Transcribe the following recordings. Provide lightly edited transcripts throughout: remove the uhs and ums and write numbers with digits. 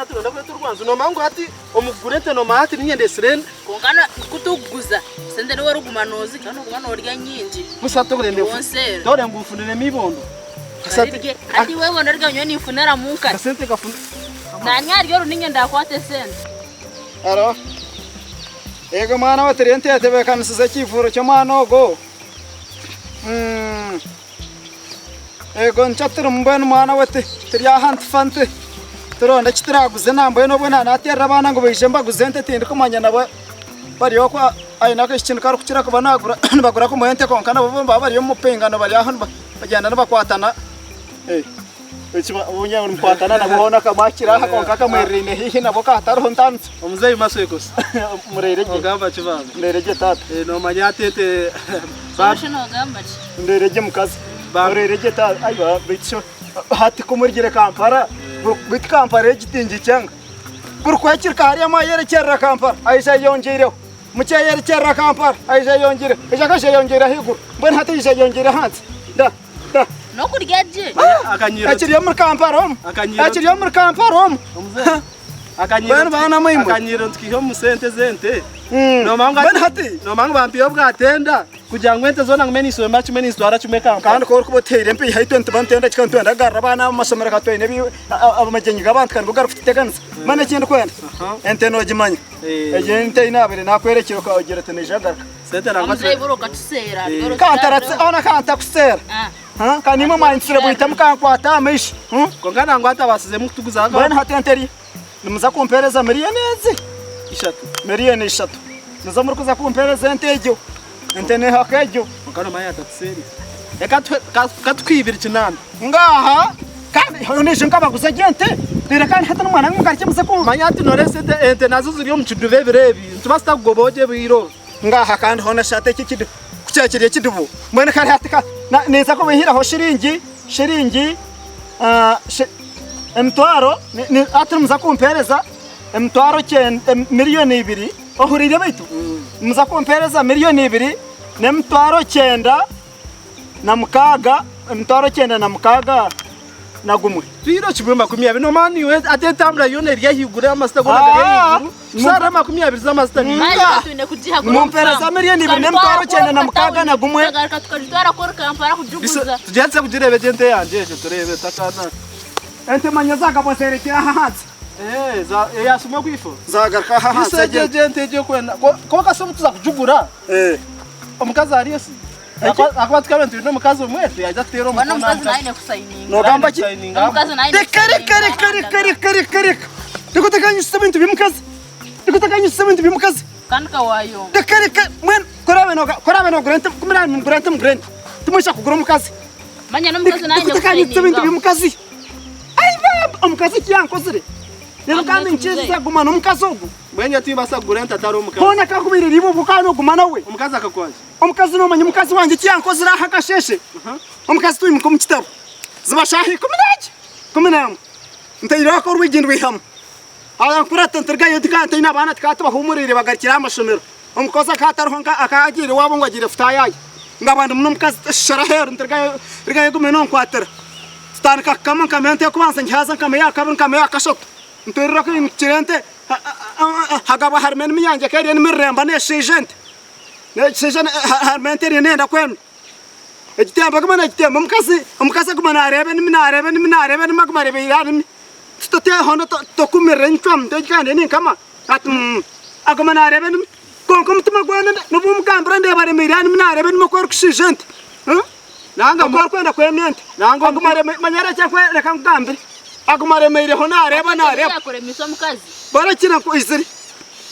hati noyenda kureeta orwanju nomanya ngu hati omu kugura ente nomanya hati niinye ndeetsire Kwonka na ku turikuguza sente niiwe orikuguma noozirya noguma noorya nyingi. Busa tokuremba Iwe onseera. Tokuremba ngu nfuniremu eibondo. Orirye. Hati iwe eibondo rirya nyowe ninfuniramu nkahi? Akasente kafuna. Naanye ahari oru niinye ndakwata esente. Haro. Eego mwana we turiyo nituyetebeekanisiza ekiivuuro ky'omwana ogwo. Mm. Eego nikyo turimu mbwenu mwana we turi aha nitufa nti turonda eki turaguze nambwenu obwe naanateerera abaana ngu baije mbaguze ente tindikumanya nabo bari okwo aine akaishiki niku arikukira kuba nagura nibagura kumwe ente kwonka nabo bo nibaba bari omu mupingano bari aho nibagyenda nibakwatana. Nimukwatana nabo hoona akamwakira aha kwonka akamwereraine haihi nabo ka hatariho ntaaniso. Omuzeeyi Maswekos. Mureire gye. Ogamba ki baaba? Mureire gye taata. Noomanya hati ente Osho noogamba ki? Ndeere gye mukazi. Oreere gye taata. Ai ba beitu sho hati ku murigire Kampala, beitu Kampala egi tingikyanga. Buri kwekirika hariya mwayerekyerera Kampala, aija ayeyongyeireho. Mukye ayerekyerera Kampala, aija ayeyongyeireho. Aija akaija ayeyongyeire ahaiguru. Mbwenu hati aija ayeyongyeire ahansi. Da, da. N'okurya gye. Ekiri omuri Kampala omu. Ekiri omuri Kampala omu. Mbwenu baana mwe imwe. Akanyiriro nitukiiha omu sente z'ente. Mbwenu hati. Noomanya ngu bampiire obwatenda kugira ngu ente zoona ngume ninsomba kimwe ninzitwara kimwe Kampala. Kandi ku orikuba otuhaire empiiha itwe nituba nitwenda kika nitwenda kugarura abaana omu mashomero ka twine amagyenyi g'abantu ka nigo garikututeganisa. Mbwenu eki ndikwenda ente noogimanya. Egyo ente ei naabaire naakworekire okagira oti neija kugaruka. Sente nangwa Omuzeeyi buri okatuseera. Hoona ka ntakuseera. Ka niimwe mwanyitsire bwite mukankwata aha maisho. Kwonka nangwa atabaasizemu kutuguza. Mbwenu hati ente eri nimuza kumpeereza miriyoni ezi? Ishatu. Miriyoni ishatu. Nizo murikuza kumpeereza ente egyo. Ente neehaka egyo. Kwonka noomanya atatuseerize. Reka katukwibire kinaana. Ngaaha! Kandi ondiijo nkabaguza egyo ente. Reero kandi hati n'omwana mugarukye muze ku. Manya hati nooreeba esente ente nazo ziri omu kiduba ebiro ebi. Nitubaasa kugobaho gye bwire obu. Ngaaha kandi hoona shi hati eki ekidubu ku kyakiri ekidubu mbwenu kare hati ka na ninza kubihiraho shiringi shiringi ah, shi emitwaro ni ni hati nimuza kumpeereza emitwaro kyenda miriyoni ibiri ohuriire beitu? Nimuza kumpeereza miriyoni ibiri n'emitwaro kyenda na mukaaga, emitwaro 96 na gumwe. Twihire kimwe 20 nomanya niiwe ate entambura yoona eri ahaiguru amasita goona gari ahaiguru tusharire 20 z'amasita niiwe. Mumpereza miriyoni ibiri n'emitwaro 96. Tugyendese kugireeba egyo ente yangye egyo tureebe takana. Ente manya zagabwa zerekire aha ahansi. Eyashuma okwifo. Zagaruka aha ahansi. Egyo egyo ente egyo ekwenda kwonka si obu tuza kugigura omukazi ariyo si. Ahakuba tukaba nitwenda omukazi omwe yaija kuteera omukono Mbona omukazi nawe aine kusayininga. Nogamba ki? Reka reka reka reka reka reka reka. Reka otakanyisisa ebintu by'omukazi. Reka otakanyisisa ebintu by'omukazi. Kandi ka wayonga. Reka reka mbwenu kurabe noga kurabe nogura ente kumira nimugura ente mugura ente. Timwija kugura omukazi. Manya n'omukazi nawe Reka aine otakanyisisa ebintu kusayininga. by'omukazi. Ai baba omukazi eki yankozire. Reero kandi nkyeza guma n'omukazi ogu. Mbwenu tibaasa kugura ente atari omukazi. Hoona kakubaire riiwe obwo kandi oguma nawe. Omukazi akakwaki? Omukazi nomanya omukazi wangye eki yankozire aha akasheeshe? Omukazi twimuka omu kitabo ziba shaaha ikumi n'egi, 11 ntaireho ak'orwigi ndwihamu arankurata nturugayo nti ntaine abaana tukaba tubahuumuriire bagarukire aha mashomero. Omukozi akaba atariho akaba agiire owaabo ngu agiire kutaayaaya. Ngaba ndimu n'omukazi tushushara aheeru niturugayo rugayo ogume nonkwatira. Tutandika kukama nkama ente ey'okubanza ngihaaza nkama eya kabiri nkama eya kashatu. Nturirira kwimukira ente hagabwa harimu enimi yangye ekaba eri enimi ruremba n'eshaija ente. N'ekishaija harimu ente eriyo neyenda kwema. Egitemba aguma nagitemba omukazi omukazi aguma nareeba enimi nareeba enimi nareeba enimi aguma arebeire aha nimi. Titoteho tokumirira encwamu egi kandi ninkama ati aguma nareeba enimi kwonka omutima gwona nobu omugambira ndeeba aremeire aha nimi nareeba enimi oku erikushaija ente. Nanga Oku orikwenda kwemya ente. Nanga Aguma areme manya reka reka nkugambire. Aguma aremeireho nareeba nareeba. Yakuremesa omukazi. Barakira nkwizire.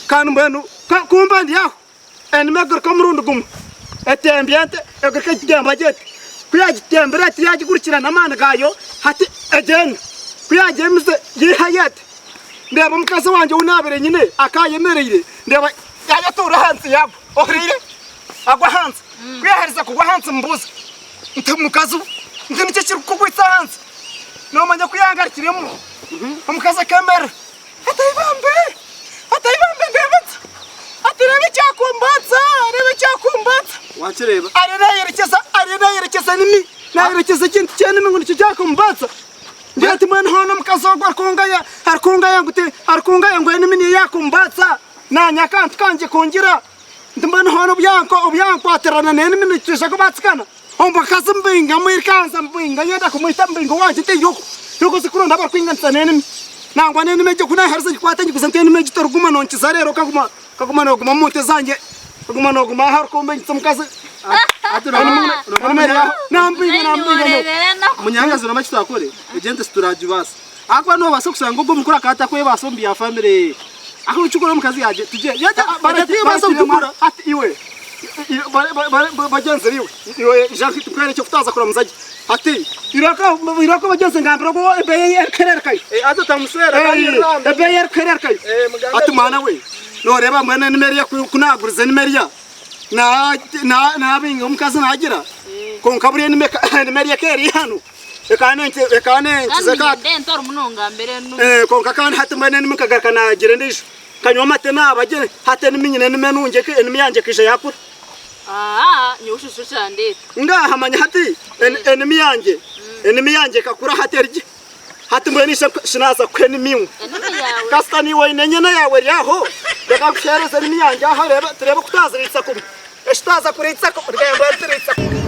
Kandi mbwenu ka- kumba ndi aho enimi eguruka omurundi gumwe etembya ente eguruka egitemba gye eti. Ku yagitembire eti yagigurukira n'amaani gaayo hati egyenda. Ku yagyemize yeihayo eti. Ndeeba omukazi wangye ou naabire nyine akaayemereire ndeeba yayetuura ahansi yaagwa. Ohuriire? Agwa ahansi. Ku yaaherize kugwa ahansi mmubuuza nti, Mukazi we, nti niki ekirikukugwisa ahansi? Noomanya ku yangarukiremu? Omukazi akeemerera ati, Ai bambe! Ati, Ai bambe ndeeba ki? Ati, Reeba ekyakumbatsa! Reeba ekyakumbatsa! Wakireeba? Ariyo naayerekyeza ariyo naayerekyeza enimi, naayerekyeza ekintu ky'enimi ngu nikyo kyakumbatsa. Ngira ati mbwenu hoona omukazi ogwo arikungaya, arikungaya ngu ti, arikungaya ngu enimi niyo yaakumbaatsa, naanye akantu kangye kungira. Nti mbwenu hoona obu yanko, obu yankwatirana n'enimi nitwija kubaatsikana? Omu bakazi mbinga mwirkanza mbinga nyenda kumwita mbinga owangye nti irooko, irooko oze kuronda abarikwinganisa n'enimi. Nangwa n'enimi egyo ku naaherize ngikwate ngiguze nti enimi egi toriguma nonkiza reero okaguma, okaguma nooguma omu nte zangye, okaguma nooguma aha orikumbingisa omukazi. Hati Enimi eri aho, nambinga, nambinga nyowe. Munyangazi noomanya eki twakore? Egyo ente tituragibaasa. Ahakuba noobaasa kushanga ogwo omukuru akaba atakwebaasa omu bya famire ye. Ahakuba eki orikureeba omukazi yaagye tugye baratibaasa kutukura. Hati iwe bagyenzi biwe iwe ija nkwereke oku twaza kuramuza gye. Hati irooko bagyenzi ngambira ogu ebeeyi erikuhererekayo. Haza otamushwera kandi ruramba. Ebeeyi erikuhererekayo. Hati mwana we nooreeba mbwenu enimi eriya ku naagurize enimi eriya naabinga omukazi naagira kwonka buriya enimi eriya eka eri hanu. Eka nenki eka nenkiza Kandi eka ngende ntore munonga mbere nnume. Eh, konka kandi hati mbwenu enimi nkagaruka nagira endiijo. Nkanywa amate naaba gye, hati enimi nyine enimi enungi eka enimi yangye ekaija yaakura. Aa, nyowe shusha okyandeeta. Ngaaha manya hati en, enimi yangye enimi yangye ekakura hati eri gye. Hati mbwenu ishe shi naaza kukuha enimi iwe. Enimi yaawe. Kasita naiwe oine enyena yaawe eri aho, reka nkuheereze enimi yangye aha oreebe tureebe oku twaziriitsa kumwe. Eki twaza kuriitsa kumwe, reka mbwenu turiitsa kumwe.